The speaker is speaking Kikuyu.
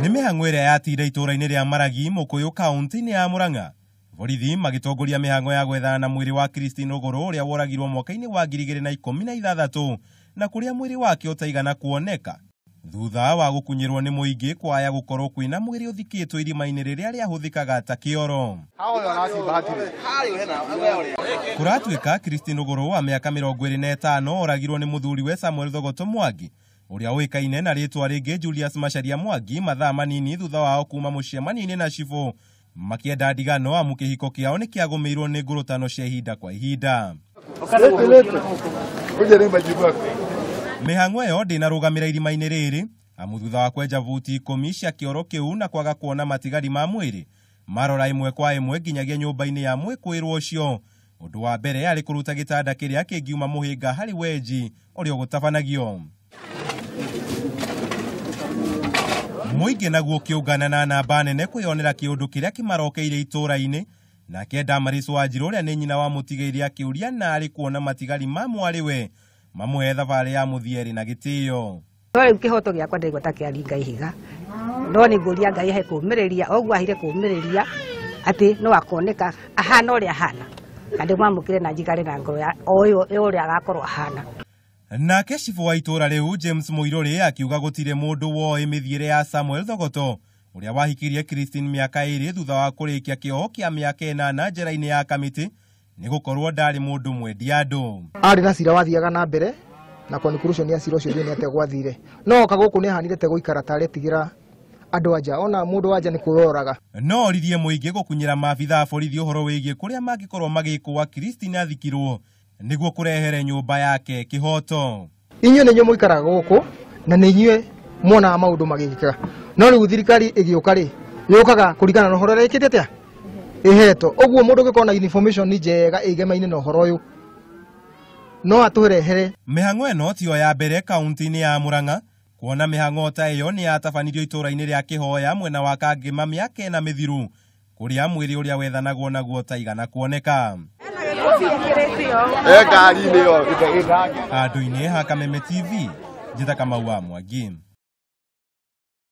Nĩ mĩhang'o ĩrĩa yatinda itũũra-inĩ rĩa Maragi Mũkũyũ kaunti-inĩ ya Murang'a. Borithi magĩtongoria mĩhang'o ya gwethana na mwĩrĩ wa Christine Rũgũrũ ũrĩa woragirwo mwaka-inĩ wa 2016 na kũrĩa mwĩrĩ wake ũtaigana kuoneka thutha wa gũkunyĩrwo nĩ mũingĩ kwaya gũkorwo kwĩna mwĩrĩ ũthikĩtwo irima-inĩ rĩrĩa rĩahũthĩkaga ta kĩoro. Kũratuĩka Christine Rũgũrũ wa mĩaka 25 oragirwo nĩ mũthuriwe Samuel Thogoto Mwangi ũrĩa ũĩkaine na rĩtwa rĩngĩ Julius Macharia Mwangi mathaa manini thutha wao kuma mũcemanio-inĩ na cibũ makĩenda ndigano amu kĩhiko kĩao nĩ kĩagũmĩirwo nĩ ngũrũtano cia ihinda kwa ihinda. Mĩhang'o ĩyo ndĩnarũgamĩra irima-inĩ rĩrĩ amu thutha wa kwenja buti 10 cia kĩoro kĩu na kwaga kuona matigari ma mwĩrĩ marora ĩmwe kwa ĩmwe nginyagia nyũmba-inĩ ya mwĩkũĩrwo ũcio. Ũndũ wa mbere arĩ kũruta gĩtanda kĩrĩa kĩngiuma mũhĩnga harĩ wenji ũrĩa ũgũtabanagio. Mũingĩ naguo ũkĩũngana na namba nene kwĩyonera kĩũndũ kĩrĩa kĩmarokeire itũũra-inĩ nake Damaris Wanjirũ ũrĩa nĩ nyina wa mũtigĩire akĩũria na arĩ kuona matigari ma mwarĩ we mamũhe thabarĩ ya mũthieri na gĩtĩo. No rĩu kĩhoto gĩakwa ndĩraigua ta kĩaringa ihiga, no nĩ ngũria Ngai ahe kũũmĩrĩria o ũguo ahire kũũmĩrĩria atĩ no akoneka ahana ũrĩa ahana na ndĩmwamũkĩre na njikare na ngoro ya o ũrĩa agakorwo ahana. Nake cibũ wa itũũra rĩu James Mũirũrĩ akiuga gũtirĩ mũndũ woĩ mĩthiĩre ya Samuel Thogoto ũrĩa wahikirie Christine mĩaka 2 thutha wa kũrĩkia kĩoho kĩa mĩaka 8 njera-inĩ ya Kamĩtĩ nĩ gũkorwo ndarĩ mũndũ mwendi andũ. Arĩ na cira wathiaga na mbere na conclusion ya cira ũcio nĩ atĩa gwathire, no oka gũkũ nĩ ahanire te gũikara tarĩ tigĩra andũ anja ona mũndũ wanja nĩ kwĩyoraga. No oririe mũingĩ gũkunyĩra maabitha a borithi ũhoro wĩgiĩ kũrĩa mangĩkorwo magĩkũa Christine athikirwo nĩguo kũrehere nyũmba yake kĩhoto. Inyuĩ nĩ inyuĩ mũikaraga gũkũ na nĩ inyuĩ muonaga maũndũ magĩkĩka, no rĩu thirikari ĩgĩũka rĩ yũkaga kũringana na ũhoro ũrĩa ĩkĩte atĩa ĩhetwo. Ũguo mũndũ ũngĩkorwo na information njega ĩgemaine na ũhoro ũyũ no atũrehere. Mĩhang'o ĩno tiyo ya mbere kaunti-inĩ ya Murang'a kuona mĩhang'o ta ĩyo nĩ yatabanĩrio itũũra-inĩ rĩa Kĩhoya mwena wa Kangĩma mĩaka 4 mĩthiru kũrĩa mwĩrĩ ũrĩa wethanagwo naguo ũtaigana kuoneka. Andũ-inĩ ha Kameme TV, njĩta Kamau wa Mwangi.